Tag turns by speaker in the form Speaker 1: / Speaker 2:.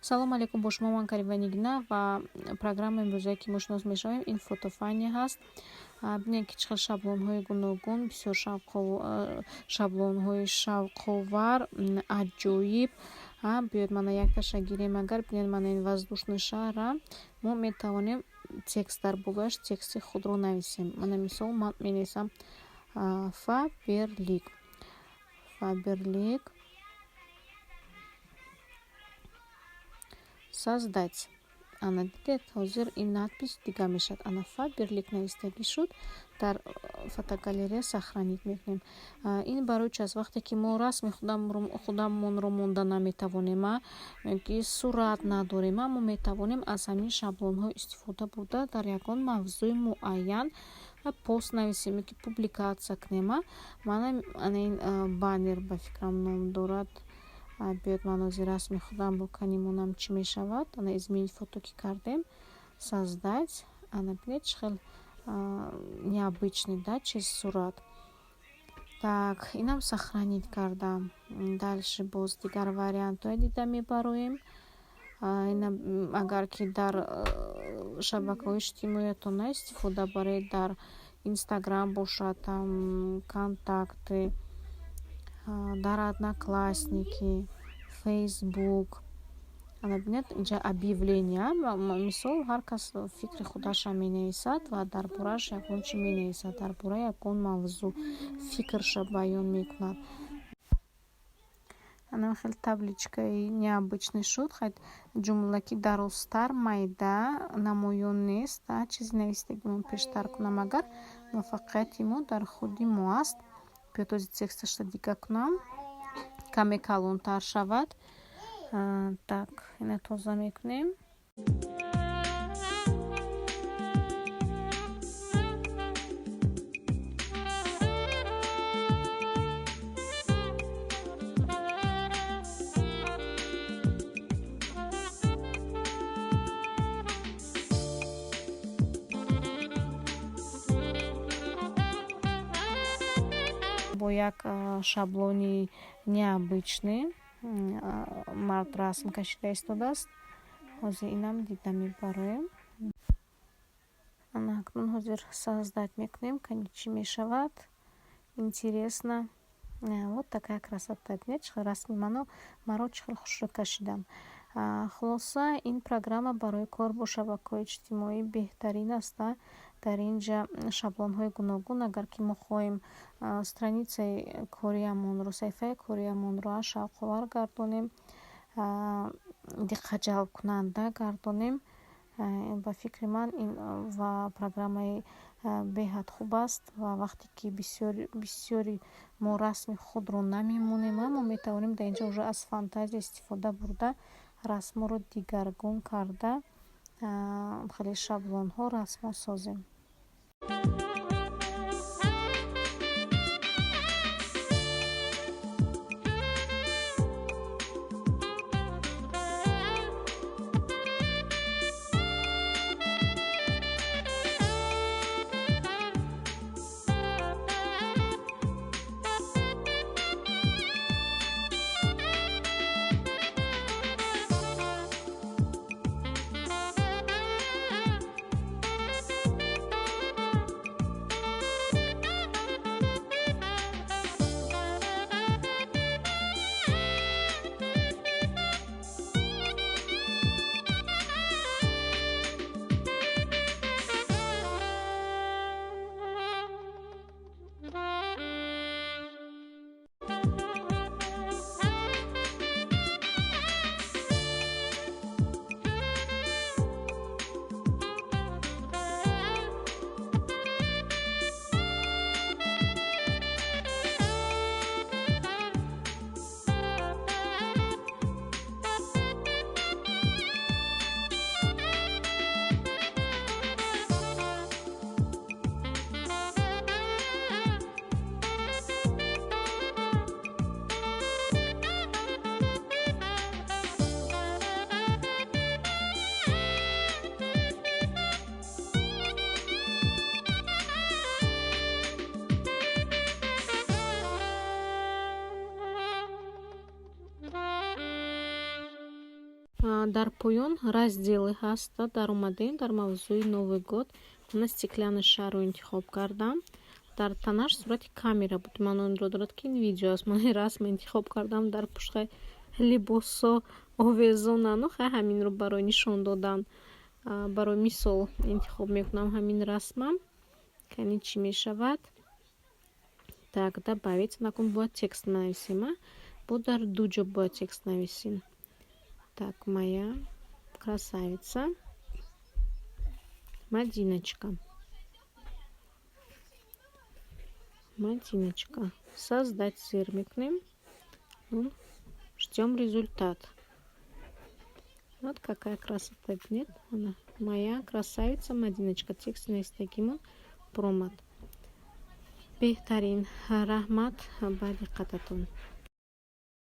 Speaker 1: Салом алейкум, бо шумо ман Карима Нигина ва программаи имрӯзае, ки мо шинос мешавем, ин Фотофания ҳаст. Бинед, ки чӣ хел шаблонҳои гуногун, бисёр шаблонҳои шавқовар, аҷоиб. Биёед, мана якташа гирем. Агар бинед, мана ин воздушный шара, мо метавонем текст дар болояш, тексти худро нависем. Мана мисол, ман менависам Фаберлик, Фаберлик, создать. Ана дидед, ҳозир ин надпись дигар мешавад. Ана Фаберлик навистагӣ шуд. Дар фотогалерея сохранить мекунем. Ин барои чи аст? Вақте ки мо расми худамонро монда наметавонем, ки сурат надорем, мо метавонем аз ҳамин шаблонҳо истифода бурда, дар ягон мавзӯи муайян пост нависем ки публикатсия кунем. Мана ана ин баннер, ба фикрам, ном дорад. Биёед, ман ҳозир расми худамро канимонам, чӣ мешавад. Ана изменить фото ки кардем, создать. Ана бинед, чӣ хел необычный да чиз, сурат. Так, инам сохранить кардам. Дальше боз дигар вариантҳое дида мебароем. Агар ки дар шабакаҳои иҷтимоиятон истифода баред, дар Инстаграм бошад, там Контакты, дар Одноклассники, Фейсбук. Ана бинед, инҷа объявления. Мисол, ҳар кас фикри худаша менависад ва дар борааш ягон чи менависад, дар бораи ягон мавзӯъ фикрша баён мекунад. Ана хеле табличкаи необычный шуд. Хай, ҷумла ки дарозтар, майда, намоён нест. Чизе навистагимон пештар кунам агар, муваффақияти мо дар худи мо аст. Биёд, ози тексташро дига кунам, каме калонтар шавад. Так, ина тоза мекунем. Бо як шаблони необычный мард расм кашида истодааст. Ҳозир инам дида мебароем. Ана акнун ҳозир создать мекунем, кани чӣ мешавад. Интересно. Вот такая красота. Бинед, чӣ хел расми маро чӣ хел хушрӯ кашидам. Хулоса, ин программа барои кор бо шабакаҳои иҷтимоӣ беҳтарин аст. Дар ин ҷа шаблонҳои гуногун. Агар ки мо хоҳем страницаи кориамонро, саҳифаи кориамонро шавқовар гардонем, диққатҷалбкунанда гардонем, ба фикри ман, ин ва программаи беҳад хуб аст. Ва вақте ки бисёри мо расми худро намемонем, мо метавонем дар инҷа уже аз фантазия истифода бурда, расмҳоро дигаргун карда, хеле шаблонҳо, расмҳо созем. Дар поён разделы ҳаст. Даромадем дар мавзӯи Новый год. Мана, стеклянный шарро интихоб кардам. Дар танаш сурати камера буд, маъно онро дорад, ки ин видео аст. Ман расм интихоб кардам, дар пуштаи либосо овезонану хай, ҳаминро барои нишон додан, барои мисол интихоб мекунам ҳамин расмам. Кани, чӣ мешавад? Так, добавить. Накун бояд текст нависем. Бо дар ду ҷо бояд текст нависем. Так, моя красавица Мадиночка, Мадиночка. Создать зер мекунем, ждем результат. Вот какая красота! Нет, она моя красавица Мадиночка. Тексти навистагимон буромад. Беҳтарин, раҳмат ба диққататон.